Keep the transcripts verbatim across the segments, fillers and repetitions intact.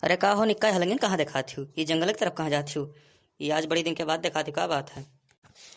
अरे का हो निक्का, हलंगिन कहाँ देखात हिउ? ई जंगल की तरफ कहाँ जात हिउ? ई आज बड़ी दिन के बाद देखात हिउ, का बात है?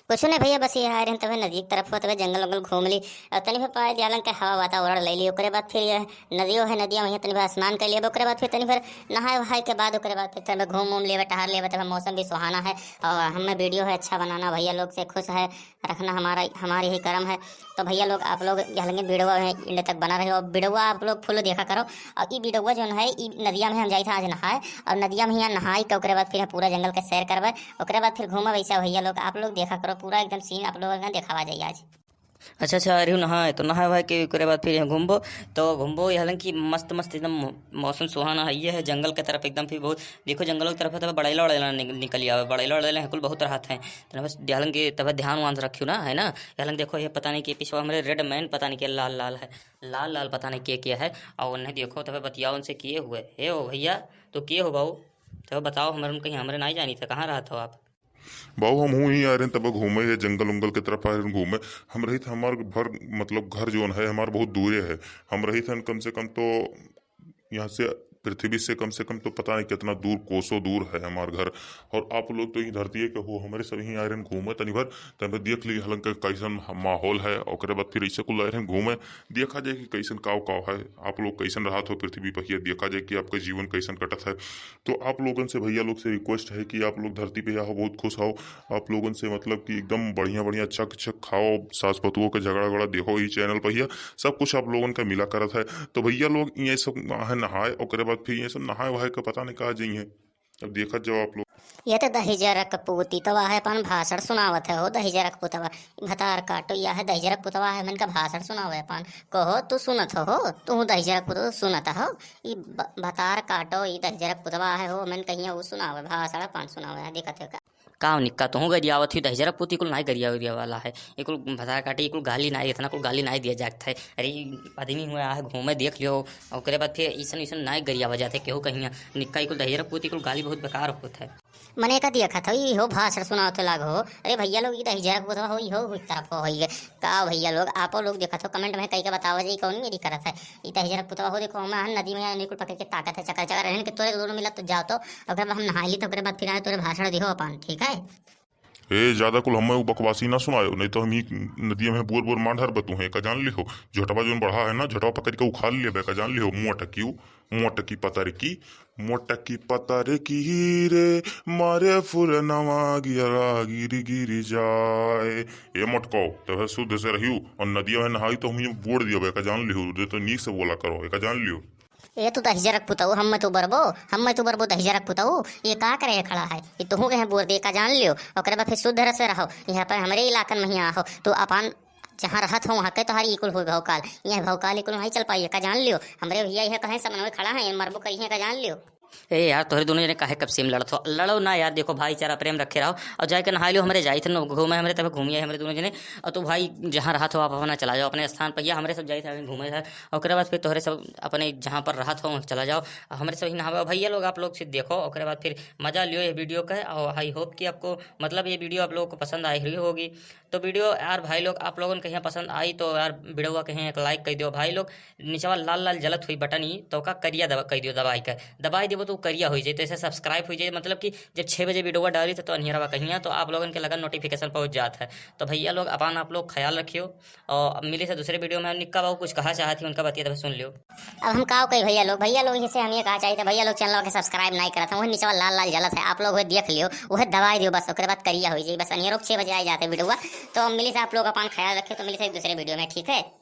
कुछ नहीं भैया, बस ये आए रहन तबे नदी की तरफ हो, तबे जंगल वंगल घूम ली। और तनी भर पाए दियालन के हवा वातावरण ले ली, ओकरे बाद फिर ये नदियो है, नदिया में तनी भर स्नान कर लिया, ओकरे बाद फिर तनी भर नहाए वहाए के बाद ओकरे बाद फिर तनी भर घूम उम लेबे, टहर लेबे, तबे मौसम भी सुहाना है। और हमें वीडियो है अच्छा बनाना, भैया लोग से खुश है रखना, हमारा, हमारी ही करम है। तो भैया लोग, आप लोग यहाँ लगे वीडियो में एंड तक बना रहे हो, वीडियो आप लोग फुल देखा करो। और ई वीडियो जौन है, ई नदिया में हम जाई था आज नहाए, और नदिया में यहाँ नहाई के ओकरे बाद फिर हम पूरा जंगल के सैर करबे, ओकरे बाद फिर घूमब ऐसा। भैया लोग, आप लोग देखा करो, पूरा एकदम सीन आप लोगन का देखावा जाई आज। अच्छा, अच्छा, अरे नहाए तो नहाए वहाए के ओकरे बाद फिर यहाँ घूमबो, तो घूमबो। ये हालांकि मस्त मस्त एकदम मौ-, मौसम सुहाना है, ये है जंगल के तरफ एकदम। फिर बहुत देखो जंगलों की तरफ है, तो बड़ैला वड़ैला निक-, निकल आवे, बड़ैला वड़ैला है कुल बहुत रहत है। तो बस हालांकि तब ध्यान वान से रखियो ना, है ना। हालांकि देखो ये पता नहीं कि पीछे हमारे रेड मैन पता नहीं के लाल लाल है, लाल लाल पता नहीं के के है। और उन्हें देखो तब बतिया उनसे किए हुए, "हे ओ भैया, तो किए हो बाबू, तब बताओ हमारे, उनके यहाँ हमरे नहीं जानी था, कहाँ रहत हो आप?" बाबू, हम हूँ ही आ रहे हैं, तब घूमे है, जंगल उंगल के तरफ आ रहे हैं घूमे। हम रही था, हमार भर, मतलब, घर जौन है, हमार बहुत दूरे है। हम रही था, कम से कम तो यहाँ से, पृथ्वी से कम से कम तो पता नहीं कितना दूर, कोसों दूर है हमार घर। और आप लोग तो यही धरती के हो, हमरे सब यहीं आ रहे हैं घूमे तनी भर, तब देख ली हलन का कैसन माहौल है। ओकरे बाद फिर ऐसे कुल आ रहे हैं घूमे, देखा जाए कि कैसन काव काव है, आप लोग कैसन रहत हो पृथ्वी पर, ये देखा जाए कि आपका जीवन कैसन कटत है। तो आप लोगन से, भैया लोग से रिक्वेस्ट है कि आप लोग धरती पे आओ, बहुत खुश हो। आप लोगन से मतलब कि एकदम बढ़िया बढ़िया चक चक खाओ, सास पतुओं के झगड़ा वगड़ा देखो ई चैनल पर, यह सब कुछ आप लोगन का मिला करत है। तो भैया लोग ये सब है नहाए, ओकरे बाद फिर ये सब नहाए वहाए के पता नहीं कहाँ जाइए, अब देखत जाओ आप लोग। ये तो दहिजरक पूती तो आहे अपन भाषण सुनावत है हो, दहिजरक पुतवा। भतार काटो, यह है दहिजरक पुतवा है, मन का भाषण सुनावे अपन। कहो, तू सुनत हो, तू दहिजरक पुतवा सुनत हो। ई ब-, भतार काटो, ई दहिजरक पुतवा है हो, मन कहिया वो सुनावे, भाषण अपन सुनावे है, देखत है का। का हो निक्का, तोहू गरियावत ही, दहिजरक पूती कुल नाई गरिया उरिया वाला है। ये कुल भतार काटे, ये कुल गाली नाई, इतना कुल गाली नाई दिया जात है। अरे, ई आदमी हुआ आहे घूमे, देख लियो, ओकरे बाद फिर ऐसन ऐसन नाई गरियावा जात है, केहू कहिया निक्का, ये कुल दहिजरक पूती कुल गाली बहुत बेकार होत है। मने का दिया खाता, ई हो भाषण सुनावत लाग हो। अरे भैया लोग, ई दहिजरक पुतवा हो, ई हो हुई तरफ हो, होई गए। का भैया लोग, आपो लोग देखत हो, comment में कई के बतावा जाई, कौन मेरी करत है। ई दहिजरक पुतवा हो, देखो, हम हन नदी में निकुल पकड़ के ताकत है, चकर चकर रहन के तोरे दोनों मिला तो जाओ तो, ओकरे बाद हम नहाई ली, तो ओकरे बाद फिर आए तोरे भाषण दिहो अपन, ठीक है? ए, ज्यादा कुल हमें उ बकवासी ना सुनायो, नहीं तो हम ही नदिया में बोर बोर मांडर बतू हैं, का जान लिहो। झोटवा जोन बढ़ा है ना, झोटवा पकड़ के उखाड़ लेबे, का जान लिहो। मोटकी, मोटकी पतर की, मोटकी पतर की रे, मारे फुरनवा गिरा गिर गिर जाए। ए मोटको, तब शुद्ध से रहियो और नदिया में नहाई तो हम ही बोर दियो बे, का जान लिहो। दे तो नीक से बोला करो, का जान लियो। ए तू दहिजरक पुतऊ, हम में तू बरबो, हम में तू बरबो दहिजरक पुतऊ, ये का करे खड़ा है? ये तुहू के हैं बोर दे, का जान लियो। ओकरे बाद फिर शुद्ध रस से रहो, यहाँ पर हमरे इलाकन में ही आहो, तू अपन जहाँ रहत हो वहाँ के तोहार ई कुल हो भौकाल, यहाँ भौकाल ई कुल नहीं चल पाई, का जान लियो। हमरे भैया यह कहे समन्वय खड़ा है, ये मरबो करी है, का जान लियो। ए यार, तोहरे दोनों जने काहे कब से में लड़त हो? लड़ो ना यार, देखो भाईचारा प्रेम रखे रहो और जाके नहा लियो। हमरे जाइत न घूमे, हमरे तब घूमिए हमरे दोनों जने। और तू भाई जहाँ रहत हो आप अपना चला जाओ अपने स्थान पर, या हमरे सब जाइत है घूमे है, ओकरे बाद फिर तोहरे सब अपने जहाँ पर रहत हो वहाँ चला जाओ, हमरे सब ही नहावे। भैया लोग आप लोग फिर देखो, ओकरे बाद फिर मजा लियो ये वीडियो का। और I hope कि आपको, मतलब, ये वीडियो आप लोगों को पसंद आई रही होगी। तो वीडियो यार भाई लोग आप लोगन के यहाँ पसंद आई तो यार वीडियो के यहाँ एक like कर दियो भाई लोग। नीचवा लाल लाल जलत हुई बटन ही तो का करिया दबा, कर दियो दबाई के, दबाई देबो तो करिया हो जाए, तो ऐसे subscribe हो जाए, मतलब कि जब छः बजे वीडियो डाली तो, तो अनियरवा कहिया तो आप लोगन के लगा notification पहुँच जात है। तो भैया लोग अपन आप लोग ख्याल रखियो और अब मिले से दूसरे वीडियो में। निक्का बाबू कुछ कहा चाहत ही, उनका बतिया तब सुन लियो। अब हम का कही भैया लोग, भैया लोग जैसे हम ये कहा चाहिए, भैया लोग चैनल के subscribe नहीं करत हैं, वही नीचवा लाल लाल जलत है, आप लोग वही देख लियो, वही दबाई दियो बस, ओकरे बाद करिया हो जाए बस। अनियरों छः बजे आ जाते वीडियो, तो मिले से आप लोग अपन ख्याल रखियो, तो मिले से एक दूसरे वीडियो में, ठीक है।